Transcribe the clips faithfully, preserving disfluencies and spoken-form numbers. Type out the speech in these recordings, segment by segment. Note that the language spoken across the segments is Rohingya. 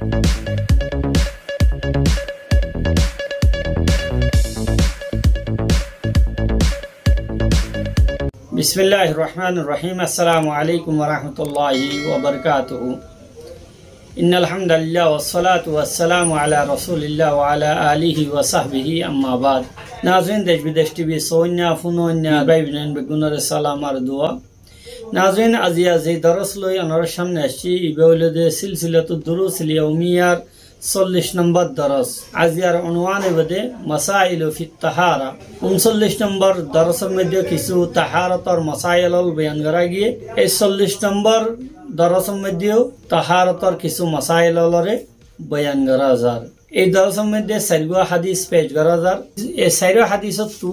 بسم الله الرحمن الرحيم. السلام عليكم ورحمة الله وبركاته. إن الحمد لله والصلاة والسلام على رسول الله وعلى آله وصحبه، أما بعد. Nazirin, Dec Bidec T V sóinna, fúnoinna bái boin beggúnore salam ar dua. Nazirin, aziya ze doros loi onorar samne aiccí, ibá óilde Silsilatud Durusil Yaumiyar sollic nombor doros. Aziyar unwan óibode Masailu fit Tahara. Unsollic nombor dorosor moidde kissú taharotor masail ól boyan gorá giyé. Ei sollic nombor dorosor moiddeyó taharotor kissú masail ólore boyan gorá zar. Ei dorosor moidde sairgua hadis pec gorá zar. Ei sairgua hadisottú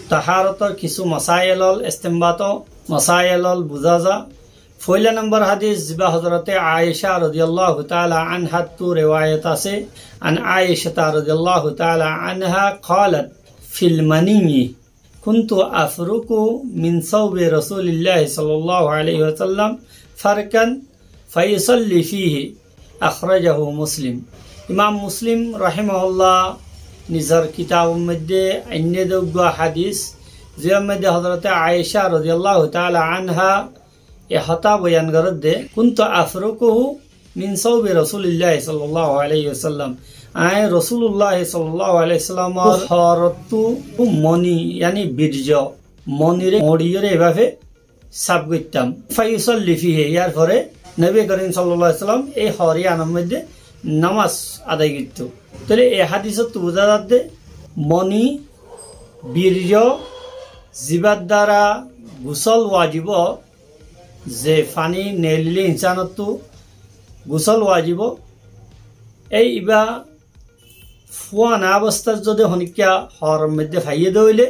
taharotor kissú masail ól, estembato masail ól buzá za. Foila nombor hadis, zibá Hozrote Aisha rodiyallahu taala anhattú rewayet asé, عن عائشة رضي الله تعالى عنها قالت في المني: كنت أفرك من ثوب رسول الله صلى الله عليه وسلم فركا فيصلي فيه. أخرجه مسلم. Imam Muslim rahimahullah nizor kitabor moidde ainné de uggúa hadis, zibár moidde Hozrote Aisha rodiyallahu taala anha e hotá boyan gorédde, كنت أفركه من ثوب رسول الله صلى الله عليه وسلم. Añí Rosulullah sallallahu alaihi wasallamor hórottú moni, yani birjo, monire oñçiyóre eibáfe saf goittám. فيصلي فيه, yar fore Nobi Korim sallallahu alaihi wasallam ei hór iyanor moidde nomaz adai goittó. Tóile e hadisottú buzá zadde moni birjo zibár dara gusól wajib ó, ze faní neelile insanottú gusól wajib ó, ei ibá fúana obostát zodi honikka hóror moidde faiyé de óile,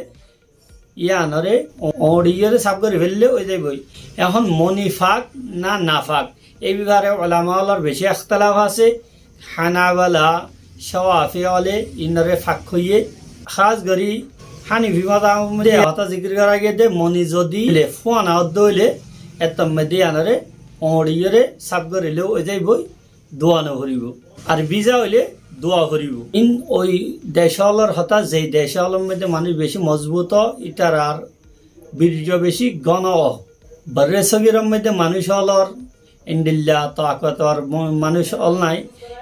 iyanore o-, oñçiyóre saf gorí feille ói zaiboi. Ehón moni fak na nafak, ei befare ulama ólor beci ektelaf asé. Hanabala, Cafi óle inore fak hoiyé. Hás gorí Hanafi mozhabor moidde e hotá zikir gorá giyé de, moni zodi le fúana ódde óile, ettór moidde iyanore oñçiyóre saf goríle ói zaiboi, dua no foribó. Ar biza óile dua foribó. In ói dec ólor hotá, zei dec ólor moidde manúic beci mozbut ó, ítarar birjo beci góno ó. Borre sogiror moidde manúic ólor endilla takotwar mo-, manúic ól nái.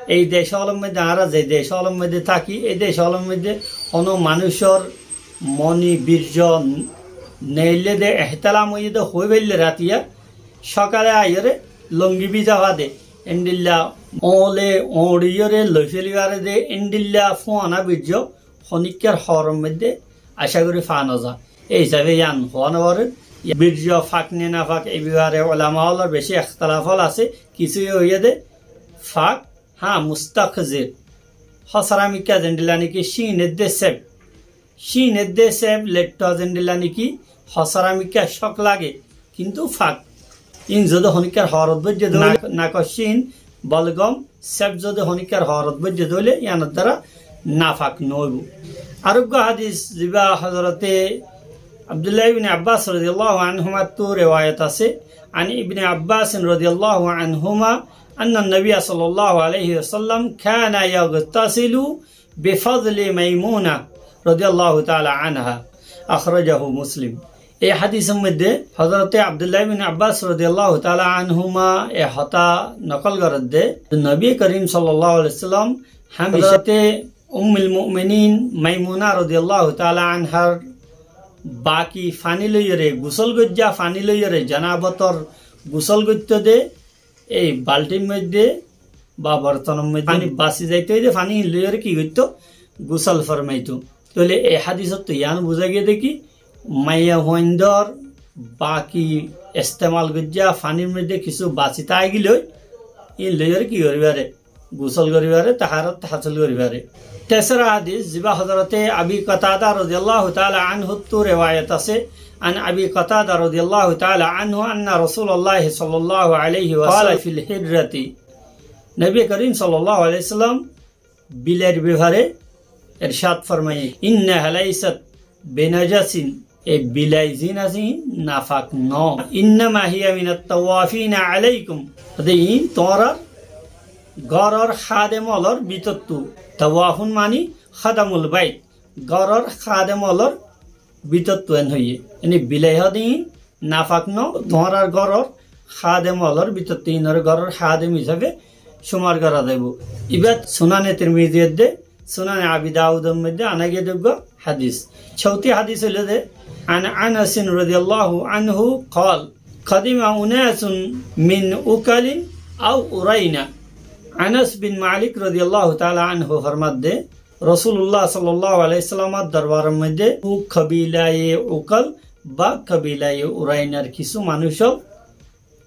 Ei dec ólor moidde, añára ze dec ólor moidde táki, ei dec ólor moidde honó manúicor moni birjo neille de, ehtelam óiye de, hoi feille ratiya, sokale aiyóre longi biza fade, endilla oñle oñçiyóre loi feli fare de, endilla fúana birjo honikkar hóror moidde acá gorí fa no za. Ei hísabe yián hoó no farer. Birjo fak ne nafak, ei befare ulama ólor beci ektelaf ól asé. Kissúye hoiyé de fak, há, mustakzir. Hósaramikká zendilla niki cín edde sef. Cín edde sef, lettó zendilla niki hósaramikká cók lage. Kintu fak. In zodi honikkar hórot boijje de óile, nak-, nakor cín, bolgom, sef zodi honikkar hórot boijje de óile, iyanor dara nafak no óibo. Ar uggúa hadis, zibá Hozrote Abdullah ibne Abbas rodiyallahu anhumattú rewayet asé, عن ابن عباس رضي الله عنهما أن النبي صلى الله عليه وسلم كان يغتسل بفضل ميمونة رضي الله تعالى عنها. أخرجه مسلم. Ei hadisor moidde Hozrote Abdullah ibn Abbas rodiyallahu taala anhuma e hotá nokol gorédde, Nobi Korim sallallahu alaihi wasallam hámica Hozrote Ummul Mu'minin Maimuna rodiyallahu taala anhar baki faní loiyóre, gusól goijjá faní loiyóre, janabotor gusól goittó de, ei baltir moidde ba bortonor moidde faní basi zaito de, faní loiyóre ki goitto? Gusól formaito. Tóile ei hadisottú yián buzá giyé de ki, maiyafuaindor baki estemal goijjá fanir moidde kissú basi táigile ói, in loiyóre ki gorí fare? Gusól gorí fare, taharot hásil gorí fare. Tesra hadis, zibá Hozrote Abi Qatada rodiyallahu taala anhuttú rewayet asé, عن أبي قتادة رضي الله تعالى عنه أن رسول الله صلى الله عليه وسلم قال في الحرة. Nobi Korim sallallahu alaihi wasallam bilair befare ercad formaiyé, إنها ليست بنجس, e bilai zin asé, in nafak no. إنما هي من الطوافين عليكم. Ode in tuáñrar góror hádem ólor bútottu. Tawwafun mani khadamul bait, góror hádem ólor bútottu en hoiyé. Yáni bilai hoó de ín nafak no, tuáñrar góror hádem ólor bútottu, ínore góror hádem hísabe cumar gorá zaibou. Ibá Sunane Tirmizi edde, Sunane Abi Dawudor moiddé ana giyé de uggwá hádis. Cóuti hádis óilde, an Anasin rodiyallahu anhu qal, qadima unasun min Ukalin aw Uraina. Anas bin Malik rodiyallahu taala anhu formadde, Rosulullah sallallahu alaihi wasallamor dorbaror moiddé u kabilaye Ukal ba kabilaye Urainar kissú manúic ól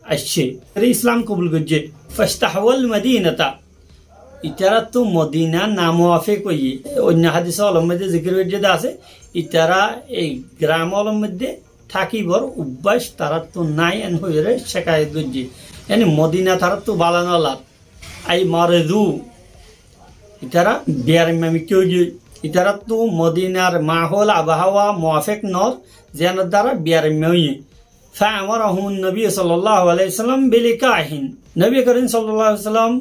aiccé, ítara Islam kobul goijjé. Fastahwal madinata, ítarattu Modina namuwafek óiye. Oinno hádis ólor moiddé zikir goijjé de asé, ítara ei geram ólor moiddé tákibar ubbác tarattu nái en hoiyóre cekayet goijjé. Yáni Modina tarattu bála no lar. Ay maredu, ítara biyaraimma mikká óigiyoi. Ítarattu Modinar mahol abhawa muwafek no, ziyánor duara biyaraimma óiye. Fa amarahum nabi sallallahu alaihi wasallam bilikahin. Nobi Korim sallallahu alaihi wasallam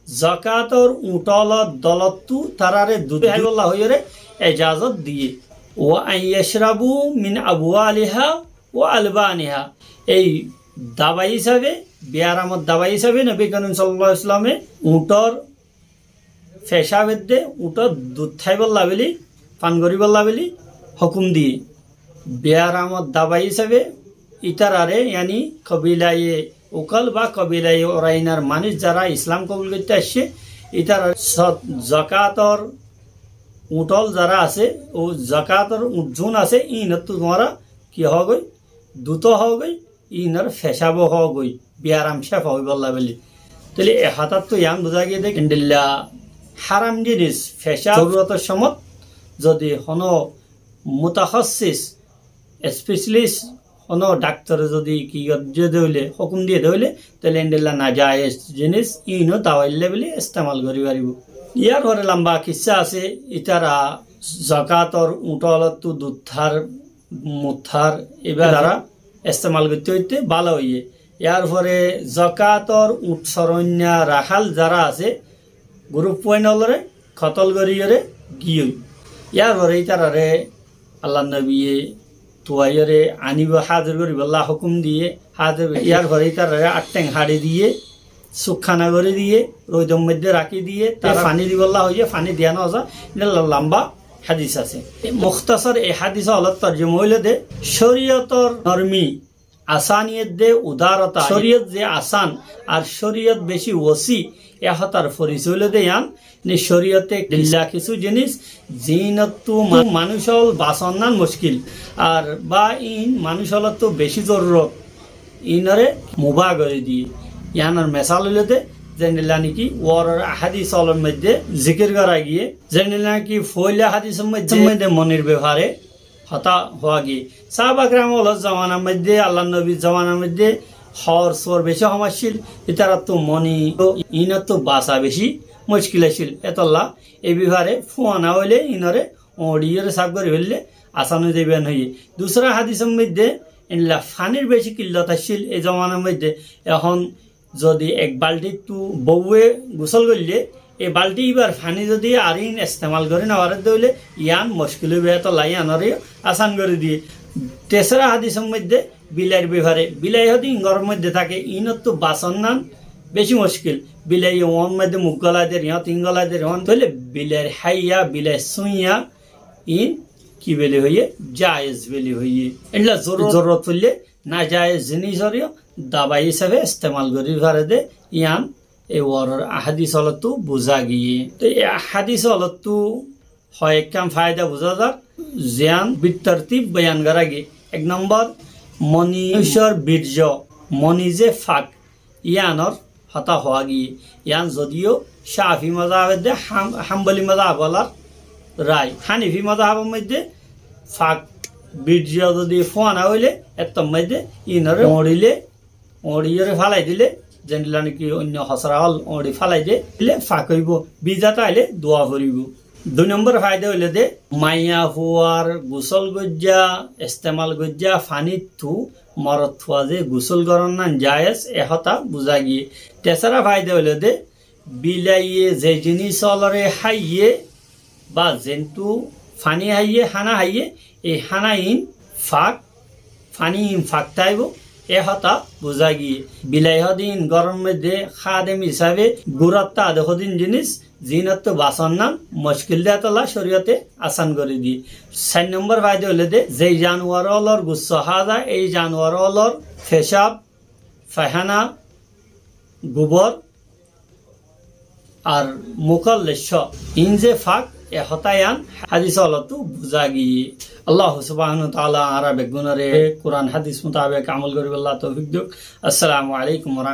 zakator uñth ólor dolottu tarare dud háibolla hoiyóre ejazot diyé. Wa an yashrabu min abwaliha wa albaniha. Ei dabai hísabe, biyaramor dabai hísabe Nobi Korim sallallahu alaihi wasallame uñthor fecab edde uñthor dud háibolla buli, fan goríbolla buli hókum diyé. Biyaramor dabai hísabe ítarare, yáni kabilaye Ukal ba kabilaye Urainar manúic zará Islam kobul goitté aiccé, ítarar sod-, zakator uñth ól zará asé, ó zakator uñth zun asé, ínottu tuáñra ki hoógoi? Dud hoógoi, ínor fecab hoógoi, biyaram cefa óibolla buli. Tóile e hotáttu yián buzá giyé de, endilla háram jinis fecab zorurotor cómot zodi honó mutakhassis, specialist honó daktore zodi ki goijjé de óile, hókum diyé de óile, tóile endilla najayes jinis íno dawailla buli estemal gorí faribó. Yar fore lamba kissá asé, ítara zakator uñth ólottu dud hár, mud hár, ibá tará estemal goitté goitté bála óiye. Yar fore zakator uñth soroinna rahal zará asé, gurup fuain ólore kotol goríyore giyói. Yar fore ítarare Allar nobiye tuaiyóre aníbo, házir goríbolla hókum diyé, házir. Yar fore ítarare áttheng haçi diyé, sukkána gorí diyé, roidor moiddé rakí diyé, tará faní dibolla hoiyé, faní diya no za, endilla lamba hádis asé. Mukhtasar e hádis ólor torjuma óilde, córiyotor normi, asaniyet de udarota, córiyot ze asan ar córiyot beci wosi, e hotar forisoy óilde yián, ne córiyote endilla kissú jinis, ziínottu ma-, manúic ól bason nan muckil, ar ba ín manúic ólottu beci zorurot, ínore mubah gorí diyé. Yiánor mesal óilde, zendilla niki uoror hádis ólor moiddé zikir gorá giyé, zendilla niki foila hádisor moiddé, moiddé monir befare hotá hoá giyé. Sáhaba keram ólor zomanar moiddé, Allar nobir zomanar moiddé hóor suor beci hom accíl, ítarattu moni, ínottu basa beci muckil accíl. Etolla e befare fuana óile ínore oñçiyóre saf gorí félile asan ói zaibo en hoiyé. Dusra hádisor moiddé endilla fanir beci killot accíl e zomanar moiddé, ehón zodi ek baltittu bouwe gusól goille, e balti íbar faní zodi arín estemal gorí no faré de óile, yián muckil óibo, etolla yiánoré asan gorí diyé. Tesra hádisor moiddé bilair befare, bilai hode ín góror moiddé táke, ínottu bason nan beci muckil. Bilaiye uor moiddé muk golai der, iñót ín golai der, iñót. Tóile bilair háiya, bilair súiya, ín ki buli hoiyé? Jayez buli hoiyé. Endilla zorur-, zorurot foille najayez jinisoré dabai hísabe estemal gorí fare de, yián e uoror hádis ólottu buzá giyé. Te e hádis ólottu hoekkán faida buzá zar, zián bittartib boyan gorá giyé. Ek nombor, moni, manúicor birjo, moni ze fak, yiánor hotá hoá giyé. Yián zodiyo Cáfi mazhab edde, Ham-, Hamboli mazhab olar rai. Hánifi mazhabor moiddé fak birjo zodi fuana óile, ettór moiddé ínore oñçile, oñçiyóre fálai dile, zendilla niki oinno hosra ól oñçi fálai de, dile fak óibo, biza táile dua foribo. Dui nombor faida óilde, maiyafuar gusól goijja, estemal goijja fanittu morotfua ze gusól goron nan jayez, e hotá buzá giyé. Tesra faida óilde, Bilaiye ze jinis ólore háiye ba zentú faní háiye, hána háiye, ei hána iín fak, faní iín fak táibo, e hotá buzá giyé. Bilai hodin góror moidde hádem isabe gúratta ade hodin jinis, ziínottú basonnán mockil de tolla córiyote asán gorí diyé. Sair nombor faida óilde, zei januar ólor gusso há za, ei januar ólor fecab, faihána, gubor, ar mukór leccó, iín ze fak, e hotá yián hádis ólottu buzá giyé. Allah subhanahu wa taala añára beggúnore Kuran hádis mutabek amol goríbolla toufik douk. Assalamu alaikum wa rahmatullahi